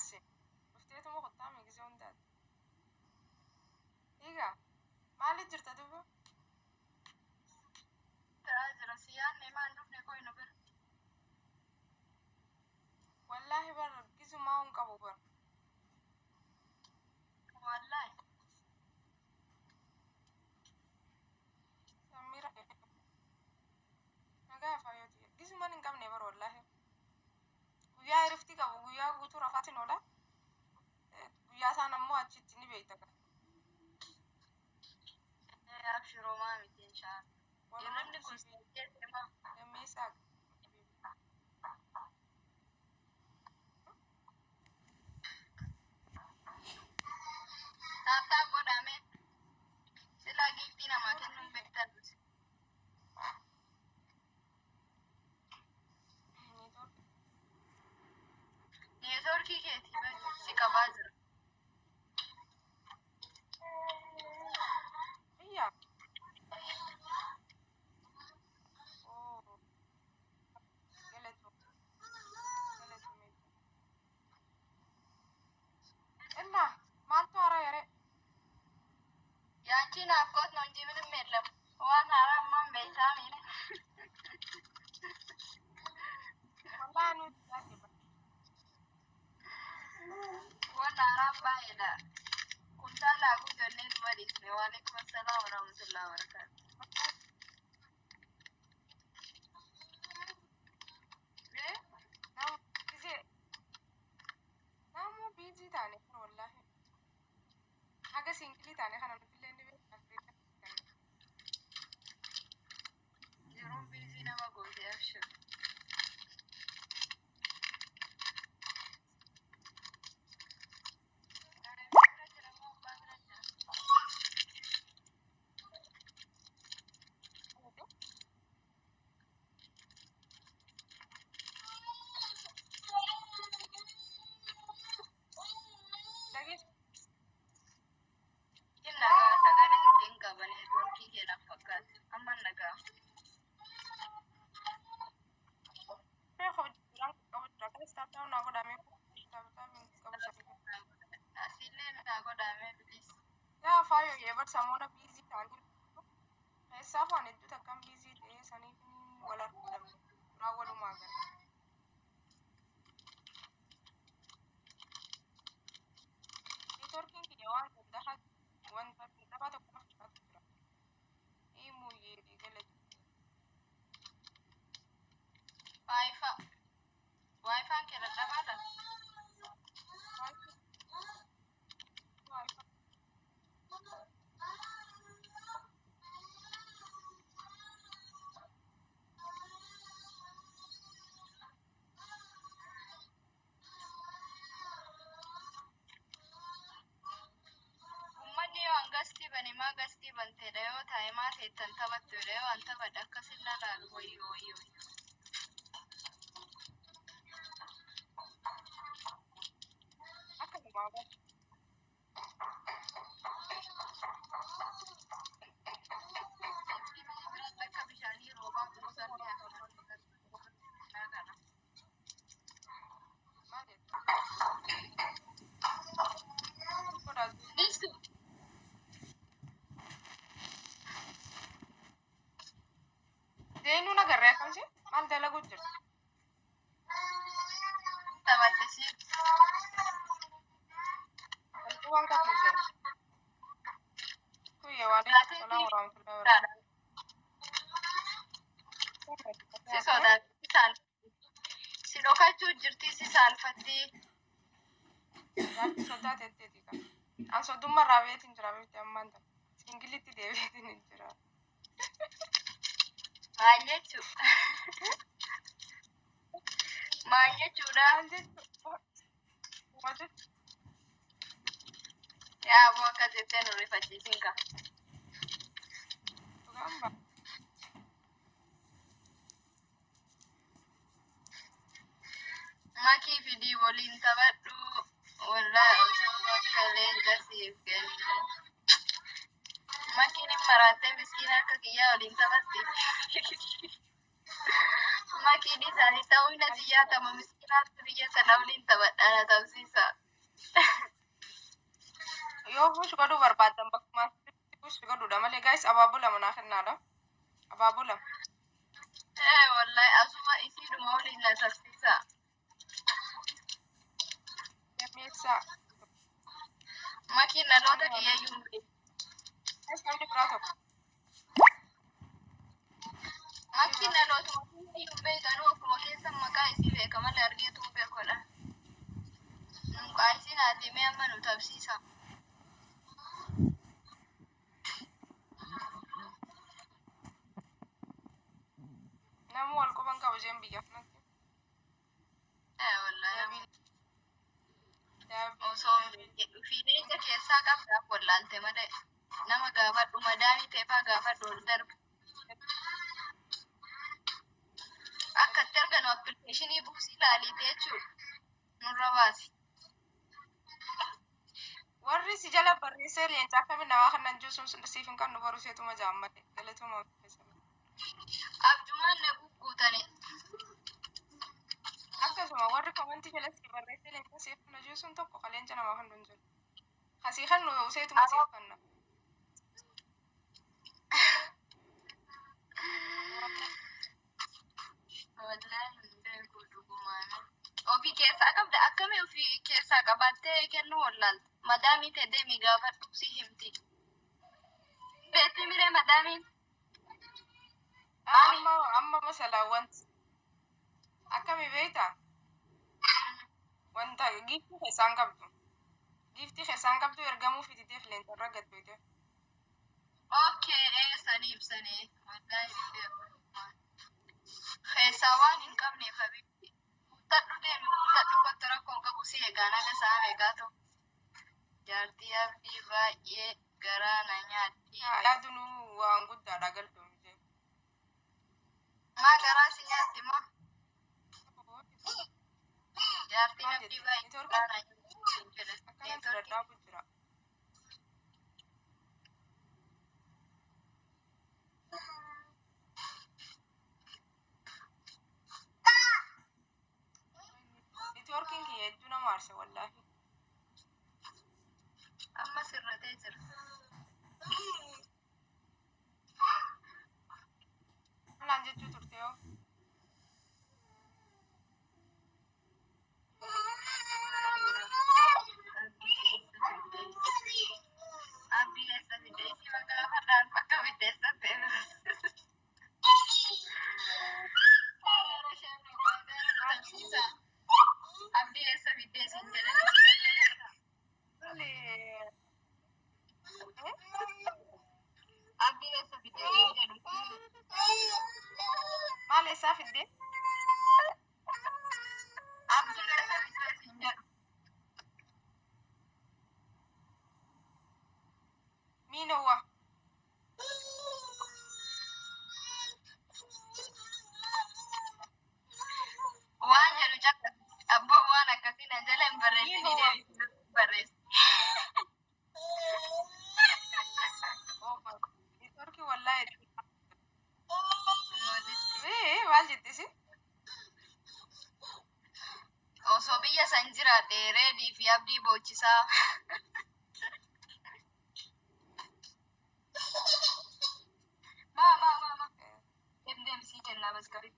Asi dhufteetuma kottaa gisee hundaati. Egaa maaliif jirta duuba? Ta'aa jira si yaadne maan dhufne koy nu bira. Wallaahi bar gisumaa hin qabu bar. Wallaahi. Samira nagaa fayyooti. Gisumaan hin qabne bar wallaahi. Guyyaa hirifti qabu guyyaa guutuu rafaatiin oola. Guyyaa isaan ammoo achitti ni beekta. Abshiroo maa miti inshaallah. Hirribni kun si ajjeese maa? Lammeessaa. Tap tap godhame. Silaa giiftii namaa kennuun beektan. Neetwoorkii keetii si qabaa jira. Iyya. Oh. Galatu. Galatu. እና maaltu haaraa yaree? ያንቺ ናፍቆት ነው እንጂ ምንም የለም። waan haaraa ammaan beektaa miine. Wallaahi nuti yaadne bara. Waan haaraan baay'eedha. Kuntaala haguugannee tuma dhiisne. Waalaikum assalaam warahmatullahi wabarakaatu. Nama gisee namuu busy taane kun wallaahi. Haga single taane kana nuti illee ni beekna. Yeroon busy nama goote abshir. Bira jira moo abbaa bira jira? Dhageessu. In nagaa sagaleen kee hin qaba neetwoorkii kee naaf fakkaata. Amma nagaa. Beeku jiraan qabu jira. Kanas tap tap naa godhamee tap tap hin qabu jira. Asillee naa godhamee bilis. Yaa faayo yee bar samoona busy ta'anii keessaa afaan hedduu takkaan busy ta'ee saniif wal arguu dhabne. Duraa walumaa gala. Neetwoorkiin kiyya waan danda'a wanta tapha tokko fakkaatu jira. Imuyyee galatu. WiFi. WiFiin kee dadhabaadha? WiFi. WiFi. Uummanni yoo an gastii bane maa gastii banteedha yoo taa'e maa teettan taphattuudha yoo an taphadhe akkasin na laalu wayyoo wayyoo. Akka namaa bara. Biratti akka bishaanii roobaa buusanne kana. Maal jettu? Godhaa. Dhiisu. Zeenuu nagarree akkamsi maal dalaguu jirti? Taphatte si. Wanti waan qabdu zeenu. Kuyya waalaikum salaam warahmatullahi wabarakatuh. Si sodaatti saalfatti. Si dhokachuu jirti si saalfatti. Jaarti sodaa teetteeti qaba. An soddummaa irraa beetiin jira beekti ammaan tana. Singleitti deebiitiin hin jira. Maal jechuu? Maal jechuudha? Maal jechuu? Maal jechuu? Yaa aboo akkas jettee nu rifachiisin ka. Dhugaan ba'a. Makii fidii waliin taphadhu. Wallaahi osoo bakka leenca siif kennu. Makiin hin maraattee miskiina akka kiyyaa waliin taphatti. Makiin isaanii ta'uu na xiyyaatama miskiinaatti biyya sana waliin taphadhaa na taphsiisa. Yoo push godhuu barbaaddan bakkuma push godhuudha malee, guys, abaaboo lama naa kennaadha. Abaaboo lama. Ee wallahi, asuma isiidhuma waliin na taphsiisa. Gameessaa. Makiin dhaloota kiyyayyuu hin beeku. Guys, namni biraa tokko. Makiin dhalootuma kiyyayyuu hin beekanu, akkuma keessan maqaa isii beeka malee argeetu hin beekodha. Nunqaa isiin haati mee amma nu taphsiisa. Namni wal quban qabu jeen biyya kanatti. Ee wallahi. Dabii. Dabii. Osoo fiidee ija keessaa qabdaaf wallaalte malee, nama gaafadhu, madaamii teefaa gaafadhu, ol darbu. Akka itti arganu appilikeeshinii buusii ilaaliite jechuudha. Nurra baasi. Warri si jala barreessee leenca akkamiin namaa kanan jiru sun siif hin kannu baruu seetuma jaammate galatuma. Abjumaan na gugguutani. Akkasuma warri komantii jala si barreessee leenca siif kanna jiru sun tokko ka leenca namaa kannu hin jiru. Kasii kannu seetuma siif kanna. Wallahi hin beeku dhugumaan. Ofii keessaa qabda, akkamii ofii keessaa qabaattee kennuu wallaalta. Madaamii ta'e deemii gaafadhu, si himti. Beekti miree madaamiin? Amma masala wanti akkami beektaa? Wanta giiftii keessaan qabdu. Giiftii keessaan qabdu ergamuu fiditeef leenca irra gad beekte. Okay, sanii ibsanii. Wallahi hin beeku. Keessaa waan hin qabneef, habiibti. Guuttadhu, deemi guuttadhu, kottu, rakkoon qabu, si eegaa naga isaa meeqaa ta'u. Jaartii abdii baay'ee garaa na nyaatti. Yaadunuu waan guddaadha, galtoomte. Maa garaa si nyaatti moo? Jaartiin Maal abdii jette? baay'ee Neetwoorkiin garaa na nyaatti jedhe. akkanatti Neetwoorkiin dadhaabu jira. Neetwoorkiin kiyya hedduu nama aarsa wallaahi. Amma sirratee jira. Naan jechuu turte yoo. Abdii eessa fidde? Isii gaafadhaan bakka fidde eessa fidde? Abdii eessa fidde isin jedhan, isii gaafadha. Maali? Abdii eessa fidde isin jedhu. Maal eessaa fidde? Abdii eessa fidde isin jedhu. Miinowwa. Waan jedhu caqas. Abboo, waan akkasii na jala hin barreessini, Miinowwa. deebisee barreessi. Oh my God. Neetwoorkii wallaahi. Ee, maal jette isin? Osoo biyya san jiraadhe reedii fi abdii boochisaa. Maa maa maa maa. Deem deem, sii kennaa baskabi.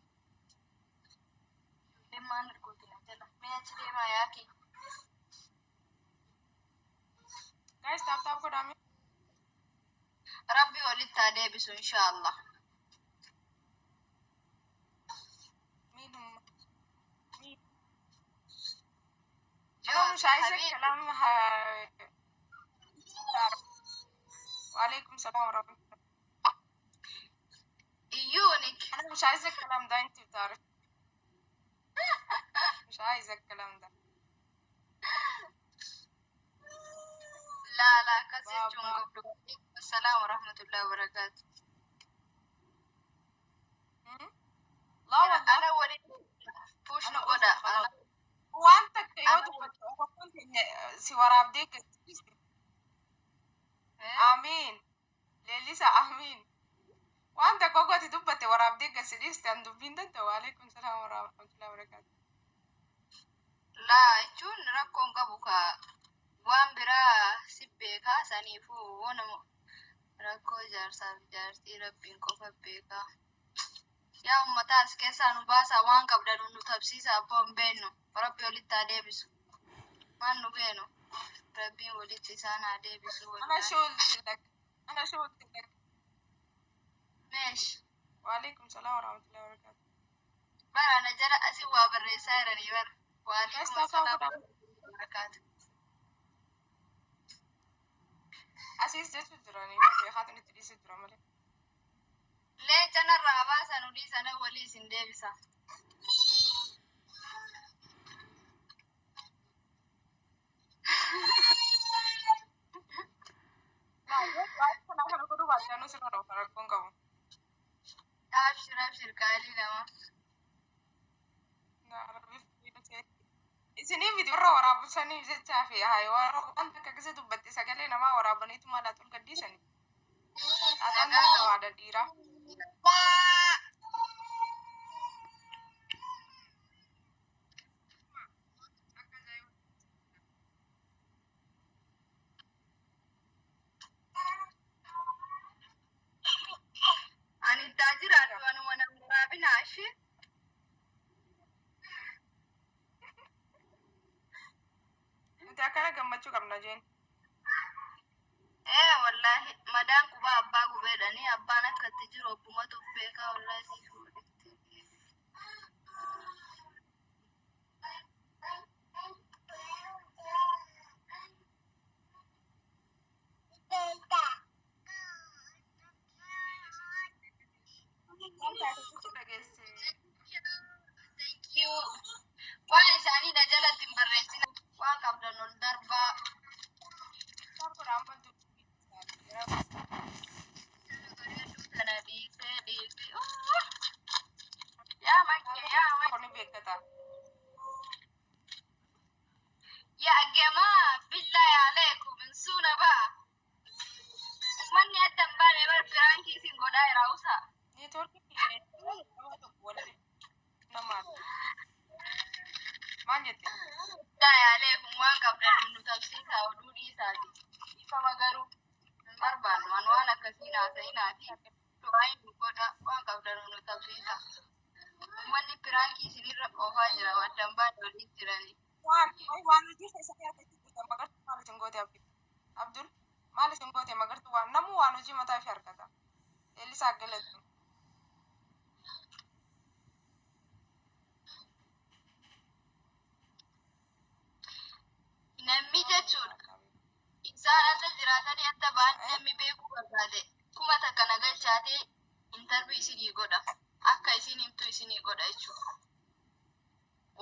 Deemaan ergooti na jala. Mee achi deemaa yaaki. Guys, tap tap godhaa. Rabbi walitti haa deebisu inshaallah. Miinumma. Yoo أنا مش عايزة حبيبي. الكلام وعليكم السلام ورحمة الله. Iyyuunik. أنا مش عايزة الكلام ده، أنت بتعرفي مش عايزة الكلام ده. Laa laa, akkas jechuun Baabaa. qabdu. Assalaam warahmatullahi wabarakaatu. أمم؟ لا والله. Ana waliin push أنا nu قلت godha. خلاص. Ana Waan takka yoo ana dubbatte tokkoon keenya si waraabdee gadi. Amiin. Leellisa, amiin. Waan tokko gooti dubbatte waraabdee gasi dhiiste an dubbiin danda'u. Waalaikum salaam warahmatullahi wabarakatuh. Laa jechuun rakkoon qabu ka waan biraa si beekaa saniifuu woonama rakkoo jaarsaaf jaartii rabbiin qofa beekaa. Yaa ummata as keessaa nu baasaa waan qabdan nu tabsiisa abboo hin beeknu. Rabbi walitti haa deebisu. Waan nu beenu. Rabbiin walitti isaan haa deebisu Ana wallaahi. shoolti lak. Ana shoolti lak. Meesh. Waalaikum salaam warahmatullahi wabarakatuh. Bara ana jala asii waa barreessaa jiranii bara. Guys, Waalaikum tap tap assalaam godhaa. barakaatu. Asiis jechuun jiranii warri beekaatu itti dhiisee jira malee. Leenca narraa baasan olii sana walii isin deebisa. Laa yoo waan kana kana godhuu baattanuu sirra dhoofa rakkoon qabu. Abshir abshir qaalii nama. Isinii miti warra waraabsaniif jechaa fi haa warra waan takka keessa dubbatte sagalee namaa waraabaniitu mala ol gadhiisani. Xaaxaan Nagaa danda'u qabu. haadha dhiiraa. Ani ittaa jiraadhu anuma nama waraabina ashi. Nuti akkana gammachuu qabna jeen. Ee wallaahi madaan qubaa abbaa gubeedhanii abbaan akka itti jiru obbumatu of beekaa wallaahi si fuudhetti. Waan taate jechuun dhageesse. Thank you. Waan isaanii na jalatti hin barreessina. Waan qabdan ol darbaa. Isaan kun amma dubbii Kana dhiisee dhiisee. Yaa makkee yaa makkee. kun beekkata. Yaa gamaa billaahi aleekum hin suuna ba'a. Uummanni adda hin baane bar piraankii isin godhaa jira usa. Neetwoorkii nama tokko walitti namaati. Maal jette? Billaahi aleekum waan qabdan nu tabsiisaa oduu dhiisaati. Ifama garuu hin barbaannu an waan akkasii naasa'inaati. Du'aayin nu godha waan qabdan nu tabsiisaa. Uummanni piraankii isinirra oofaa jira adda hin baane waliin jiranii. Waan waan hojii keessatti argachuu jirtan magartuu maal isin goote Abdul? Abdul maal isin goote magartuu waan namuu waan hojii mataa ishee argata. Eelisaa galatu. Namni jechuudha. Isaan adda jiraatanii adda ba'an namni beekuu barbaade kuma takka na galchaatee intarvii isinii godha. Akka isin himtu isinii godha jechuudha.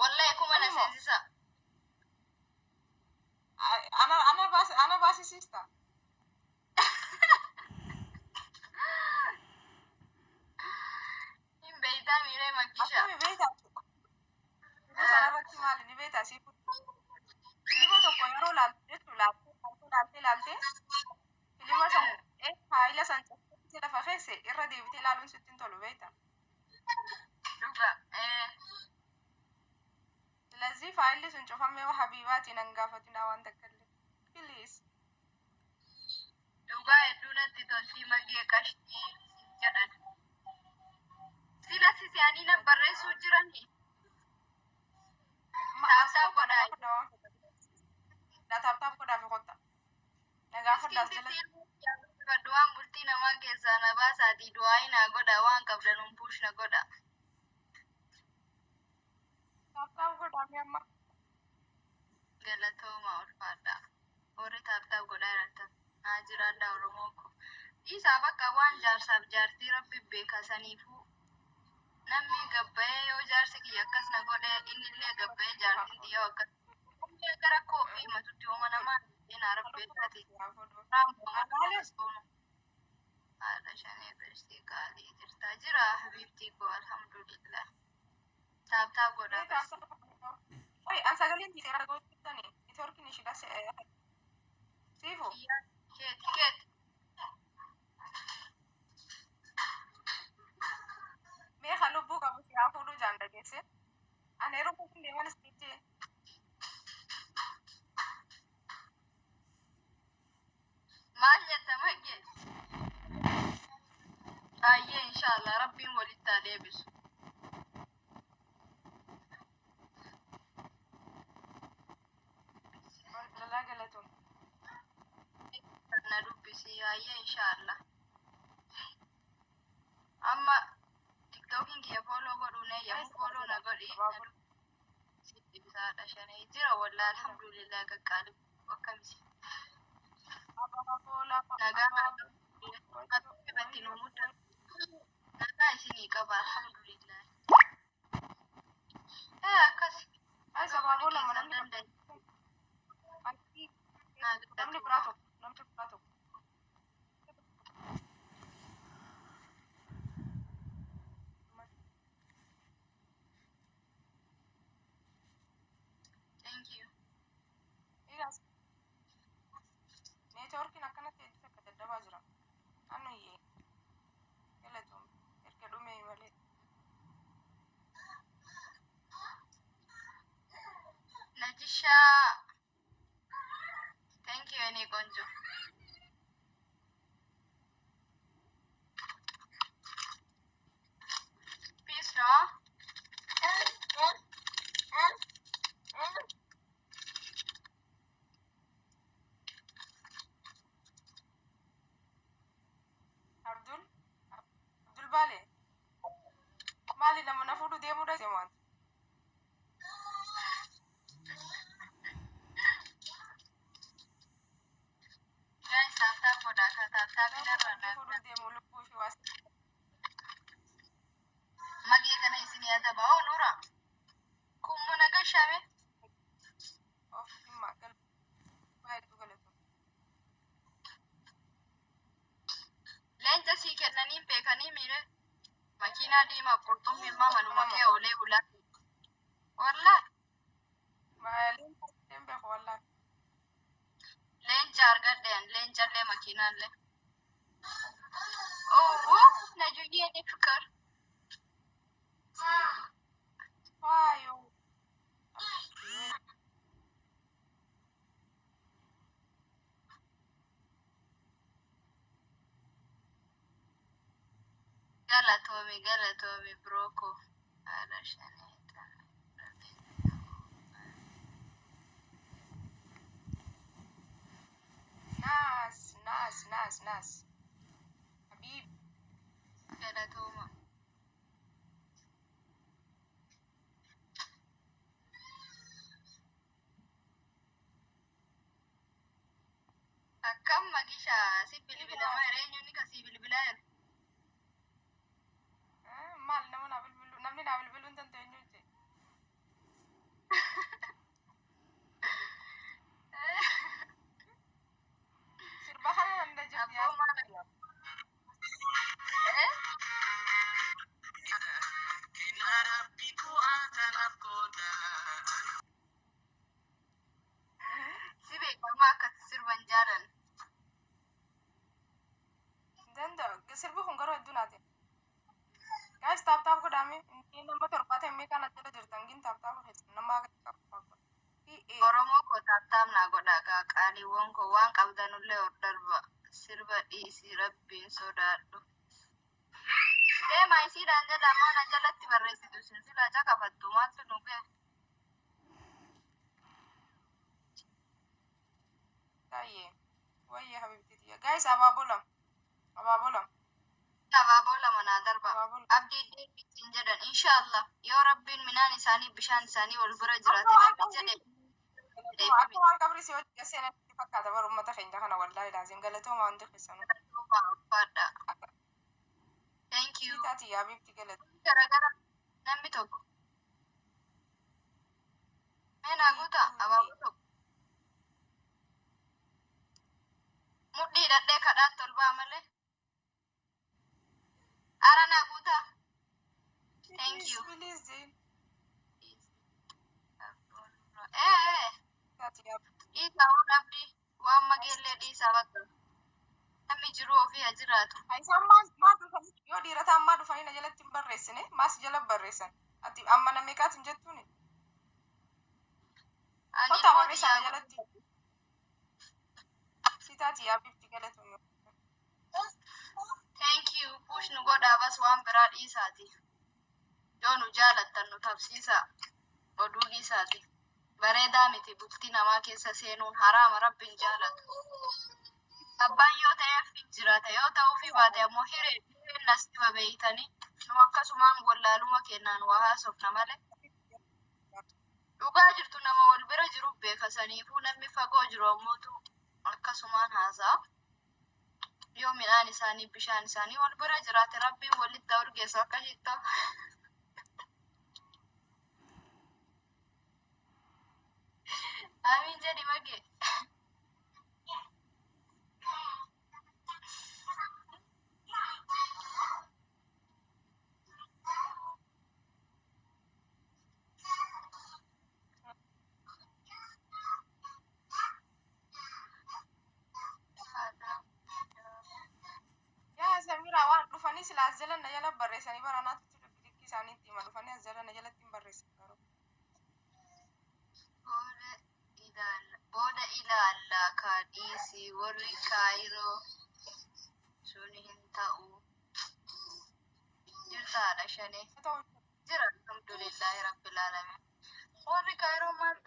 Wallahi kuma na Ani moo seensisa. ana ana baas ana baasisiista. Hin beeytaa miiree makkisha. Akkami beektaa? Yeroo sanarratti maali ni beektaa si filima tokko yeroo laalte jechuun laaltee laaltee laaltee filima san faayila san cabsitee lafa keesse irra deebitee ilaaluun sitti hin tolu beektaa? Dhuga. ስለዚህ faayilli sun cufamee habiibaatiin hin gaafatinaa waan takka illee. Please. Dhugaa hedduu natti toltii magee qashtii jedhan. Sila sisi'anii nan barreessuu jiranii. As Taap taap kottaa godhaa. nagaa fudhaa waan fedhan. Taap taap godhaa fi kottaa. Nagaa fudhaa as Miskiin jalatti. waan bultii namaa keessaa na baasaatii du'aayi naa godha waan qabdan humpuush na godha. Taap taap godhaa mi amma. Galatooma ulfaadha. Warri taap taap godhaa jirtan naa jiraadha Oromoo ko. Dhiisaa bakka waan jaarsaaf jaartii rabbi beeka saniifuu namni gabbayee yoo jaarsi kiyya akkas na godhe innillee gabbayee jaartiin xiyyaa akkas. Namni akka rakkoo ofii himatutti hooma namaa naa rabbi beekaati. Haadha shanee beeksii qaalii jirta jira habiibtii koo alhamdulillah. Taap taap godhaa bas. Oi, an sagaleen seera gootani. Neetwoorkiin ishee siifu. Keeti keeti. Mee kan lubbuu qabu si haa fuudhuu jaan dhageesse. Ani heerumuu hin deeman isinitti. Maal jetta Maggee? Ayyee, inshallah Rabbiin walitti haa deebisu. Lalaa galatoom. Na dubbisi, ayyee, inshallah. Amma TikTokiin kiyya follow godhuun eeyyamu, follow na godhi. Na dubbisi ibsaadha shanee jira wallaa, alhamdulillah, qaqqaali akkamisi. Abaaboo lafa. Nagaa naa qabu. Irratti nu mudda. Nagaa isinii qaba, alhamdulillah. Akkas. Guys, abaaboo lama namni Danda'e. Namni biraa tokko. Namni biraa tokko. Thank you. Neetwoorkiin akkanatti hedduu takka daddabaa jira. Annuyyee. Galatoom. Erga dhumee malee. Najishaa. Thank you, የኔ ቆንጆ። Peace ነው። Abdul. Abdul Baale. Maali, nama na fuudhu deemuu deemaan? Guys, tap tap godhaa ka tap tap Nama irra fuudhuu deemu lubbuu fi waas. Magee kana isin yaadaba oo nura. Kummu nagashame. Of himma gal. Baay'ee galatoom. Leenca sii kennanii beekanii miire. Makiinaa diimaa qurxummii ilmaa manuma kee oolee bulaa. Wallaa. Maaliin hin beeku wallaahi. Leenca argadheen, leencallee makiinaallee. Oh, Najuyyee የኔ ፍቅር። Faayoo. Galatoomi, galatoomi, bro koo. Haadha shanee. Naas, naas, naas, naas. Habiib. Galatooma. Akkam Magisha, si bilbilama eenyuun kasii bilbilaa jiru? Maal, nama naa bilbilu, namni naa bilbiluu hin danda'u eenyu jee? Sirba kana nan jirti. Abboo maal? Eh? Si beekamaa akkasi sirban jaalan. Danda'u. Sirbi kun garuu hedduu naate. Guys, tap tap godhame. Inni nama 70 kana jala jirtan gin tap tap keessan nama tap tap godha. Oromoo koo, tap tap naa godhaa kaa, qaaliiwwan koo, waan qabdanullee ol darba. Sirba dhiisi, Rabbiin sodaadhu. Deemaa isiidhaan jedha, ammoo na jalatti barreessitu isin silaa caqafattu maaltu nu ga'e? Tayyee. Wayyee habibti tiyya. Guys, abaaboo lama. Abaaboo lama. Abaaboo lama naa darba. Abaaboo lama. Abdii deebiitiin jedhan, inshallah, yoo Rabbiin midhaan isaanii bishaan isaanii wal bira jiraate namni jedhe. Akka waan qabri si hojii seenatti fakkaata bara uummata keenya kana, wallaahi laazim, galatooma hundi keessanuu. Ulfaadha. Thank you. Taati yaa habibti, galata. Garagara namni tokko. Mee naa guutaa abaaboo tokko. Mudhii hidhadhee kadhaatti ol ba'a malee. Ara naa guutaa. Thank you. Please, Jane. Eh, Taati yaa dhiisaa waan abdii waan mageellee dhiisaa bakka. Namni jiruu ofii haa jiraatu. Isaan maal maal dhufanii Yoo dhiira ta'an maa dhufanii na jalatti hin barreessine? Maas jala barreessan? Ati amma na meeqaati hin jettuuni? Ani Kottaa immoo barreessaa na xiyyaa jalatti. Si taati yaa bifti galatoomi. Thank you. Push nu godhaa bas, waan biraa dhiisaati. Yoo nu jaalattan nu tabsiisaa. Oduu dhiisaati. Bareedaa miti, bultii namaa keessa seenuun haraama, rabbiin jaalatu. Abbaan yoo ta'eef hin jiraata, yoo ta'uufii baate ammoo hiree hireen nasiiba beeytanii nu akkasumaan wallaaluma kennaan waa haasofna malee. Dhugaa jirtu nama wal bira jiru beeka, saniifuu namni fagoo jiru ammootu akkasumaan haasa'a. Yoo midhaan isaanii bishaan isaanii wal bira jiraate rabbiin walitti urgeessu akkasitti. Amiin jedhi mage. Yaa Samiraa, waan dhufanii sila as jala na jala barreessanii baranaatu likkii isaaniitti hima, dhufanii as jala na jalatti hin barreessan garuu. Booda ilaalla, booda ilaalla ka dhiisi, warri kaayiroo sun hin ta'u. Jirtaadha shanee. Haa ta'u. Jira, alhamdulillahi rabbil alamin. Warri kaayiroo maal